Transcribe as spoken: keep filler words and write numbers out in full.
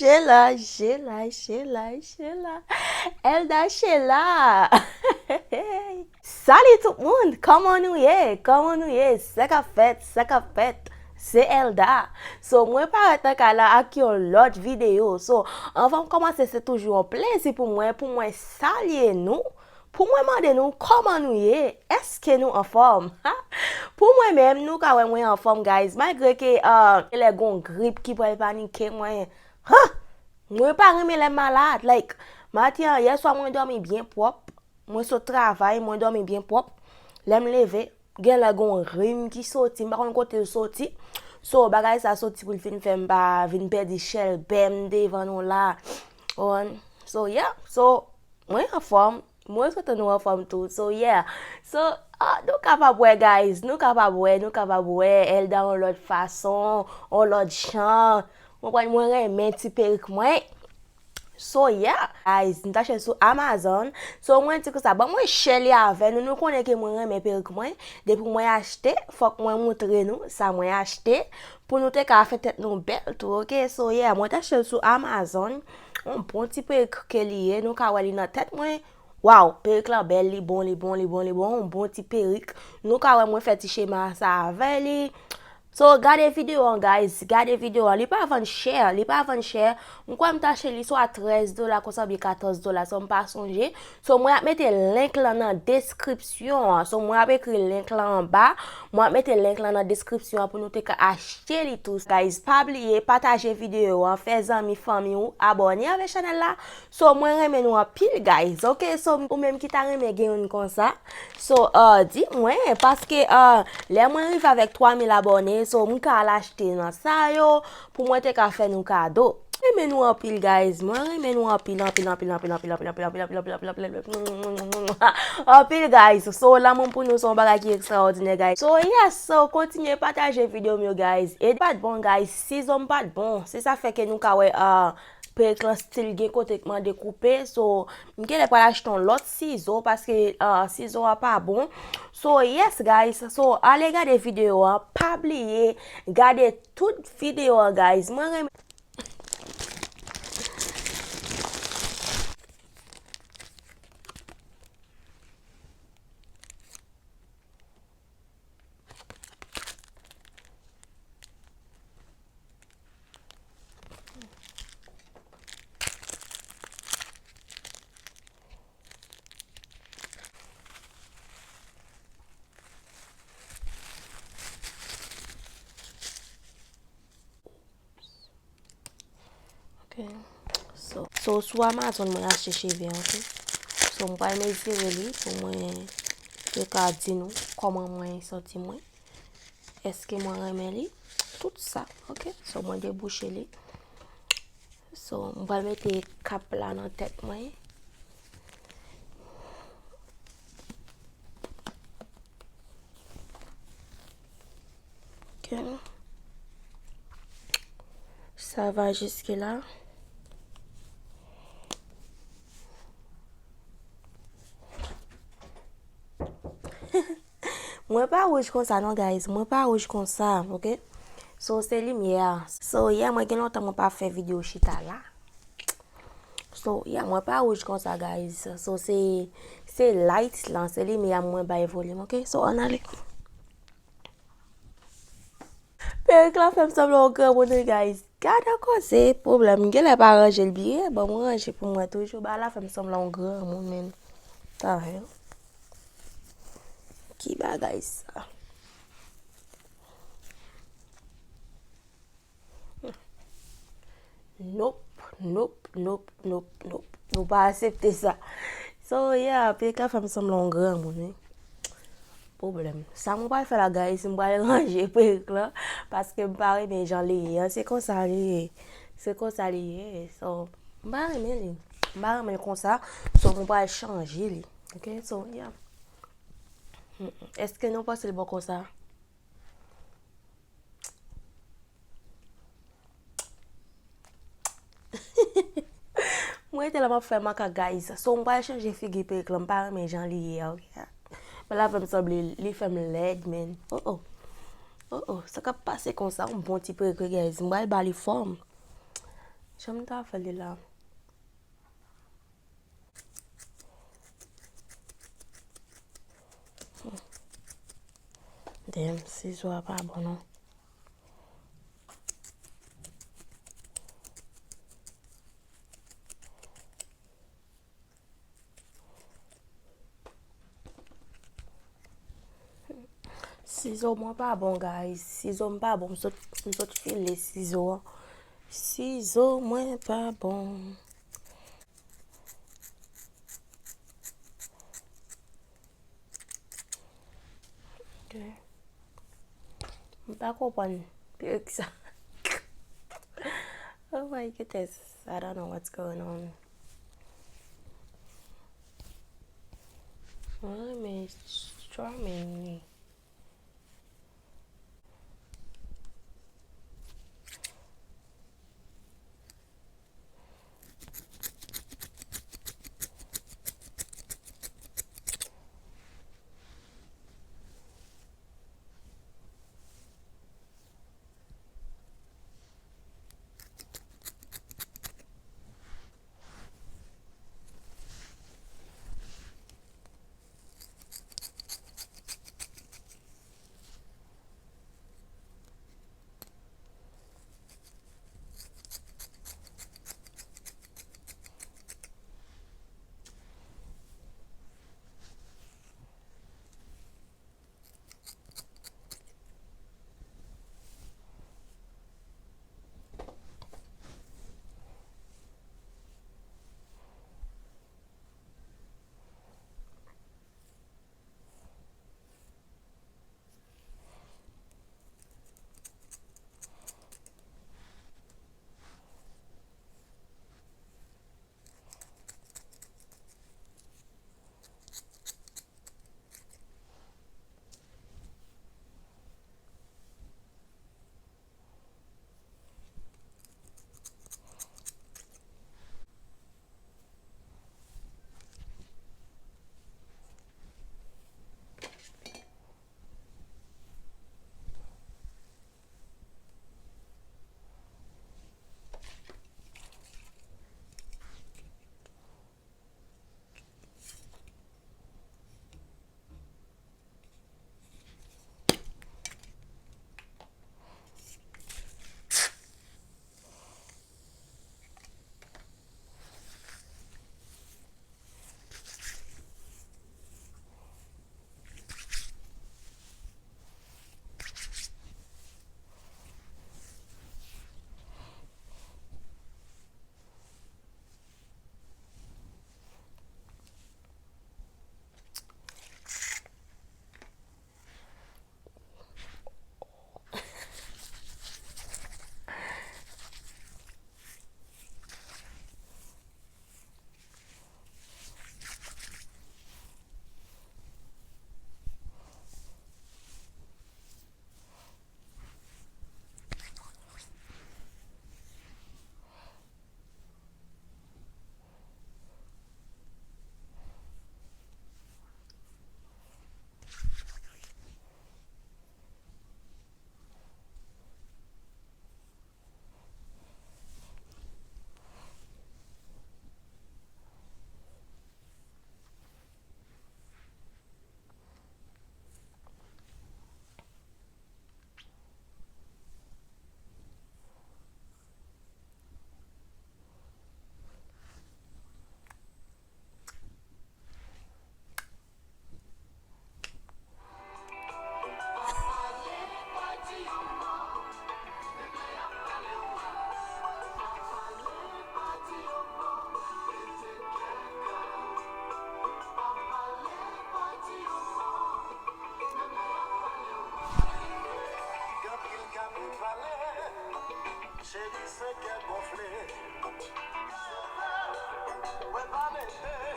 Sheila, Sheila, Sheila, Sheila. Elda Sheila. Salut tout moun, kòman nou ye? Kòman nou ye? Sa k ap fèt? Sa k ap fèt? Se Elda. So, mwen parèt nan kay la ak yon lòt videyo. So, anvan m kòmanse, se toujou yon plezi pou mwen, pou mwen salye nou, pou mwen mande nou kòman nou ye, èske nou anfòm? Pou mwen menm, nou ka wè mwen anfòm, guys, malgre ke, uh, lè gon grip ki pral panike mwen, ha! Mwen pa renmen lè m malad, like, maten an, yèswa mwen dòmi byen pwòp, mwen sot travay, mwen dòmi byen pwòp, lè m leve, gen lè gon rim ki soti, m pa konn kote l soti, so, bagay sa soti pou l fin fè m pa vin pèdi chèlbè m devan nou la, on, so, yeah, so, mwen anfòm, mwen swete nou anfòm tou. So, yeah. So, ah, nou kapab wè, guys. Nou kapab wè, nou kapab wè Elda yon lòt fason, yon lòt jan. Mwen konn mwen renmen ti perik mwen. So, yeah. Guys, m t achte l sou Amazon. So, mwen di konsa, ban mwen share li avè nou. Nou konnen ke mwen renmen perik mwen. Depi mwen achte, fòk mwen montre nou sa mwen achte. Pou nou te ka fè tèt nou bèl tou, oke? So, yeah, mwen te achte l sou Amazon. Yon bon ti perik ke li ye, nou ka wè li nan tèt mwen. Waw, perik lan bèl, li bon, li bon, li bon, li bon, yon bon ti perik. Nou ka wè mwen fè ti chema sa avè li. So, gade videyo an, guys, gade videyo an. Li pa vann chè, li pa vann chè. M kwè m t achte li swa trèz dola konsa oubyen katòz dola, sa m pa sonje. So, mwen ap mete link lan nan deskripsyon an. So, mwen ap ekri link lan anba. Mwen ap mete link lan nan deskripsyon an pou nou te ka achte li tou. Guys, pa bliye pataje videyo an, fè zanmi, fanmi w abòne avèk chanèl la. So, mwen renmen nou anpil, guys. Oke, so, ou menm ki ta renmen gen youn konsa. So, uh, di mwen, paske, uh, lè mwen rive avèk twa mil abòne, so, m ka al achte nan sa yo, pou mwen te ka fè nou kado. Renmen nou anpil, guys. Mwen renmen nou anpil, anpil, anpil, anpil, anpil, anpil, anpil, anpil, anpil, anpil, anpil, anpil, anpil, anpil, guys. So, lanmou m pou nou se yon bagay ki ekstraòdinè, guys. So, yes, so, kontinye pataje videyo m yo, guys. E pa t bon, guys. Sizo m pa t bon. Se sa fè ke nou ka wè, ah, perik lan still gen kote k mande koupe. So, m genlè pral achte yon lòt sizo, paske, ah, sizo a pa bon. So, yes, guys. So, ale gade videyo an. Pa bliye, gade tout videyo an, guys. Mwen renmen. Ok. So, so, sou Amazon mwen achte cheve an, ok? So, m pral mezire li pou mwen te ka di nou kòman mwen santi mwen. Èske mwen renmen li? Tout sa, ok? So, mwen debouche li. So, m pral mete kap la nan tèt mwen. Ok. Ça va jusque-là? Mwen pa wouj konsa non, guys. Mwen pa wouj konsa, ok? So, se limyè a. So, yeah, mwen gen lontan mwen pa fè videyo chita la. So, yeah, mwen pa wouj konsa, guys. So, se, se light lan, se limyè a mwen bay volim, ok? So, ann ale. Perik la fè m sanble yon granmoun, wi, guys. Gade yon koze pwoblèm. M genlè pa ranje l byen. Bon, mwen ranje pou mwen toujou. Bagay la fè m sanble yon granmoun, men. The hell? Ki bagay sa? Nope, nope, nope, nope, nope. Nou pa aksepte sa. So, yeah, perik la fè m sanble yon granmoun, wi. Pwoblèm. Sa mwen pral fè la, guys, mwen pral ranje perik lan, paske m pa renmen jan li ye an. Se konsa li ye. Se konsa li ye. So, m pa renmen li. M pa renmen l konsa. So, mwen pral chanje li. Ok? So, yeah. Mm, mm. Èske nou panse l bon konsa? Mwen rete la m ap fè makak, guys. So, m pral chanje figi perik lan. M pa renmen jan li ye a, ok? Men la fè m sanble, li fè m lèd, men. Oh, oh. Oh, oh. Sa k ap pase konsa? Yon bon ti perik, wi, guys. M pral ba li fòm. Jan m ta fè li la. Damn, sizo a pa bon non. Sizo mwen pa bon, guys. Sizo m pa bon. M sot, m sot file sizo an. Sizo mwen pa bon. Ok. M pa konprann pèrik sa. Oh my goodness. I don't know what's going on. Why am I strumming? Gen anpil ka pou pale, cheri se kè gonfle. Wè pa mete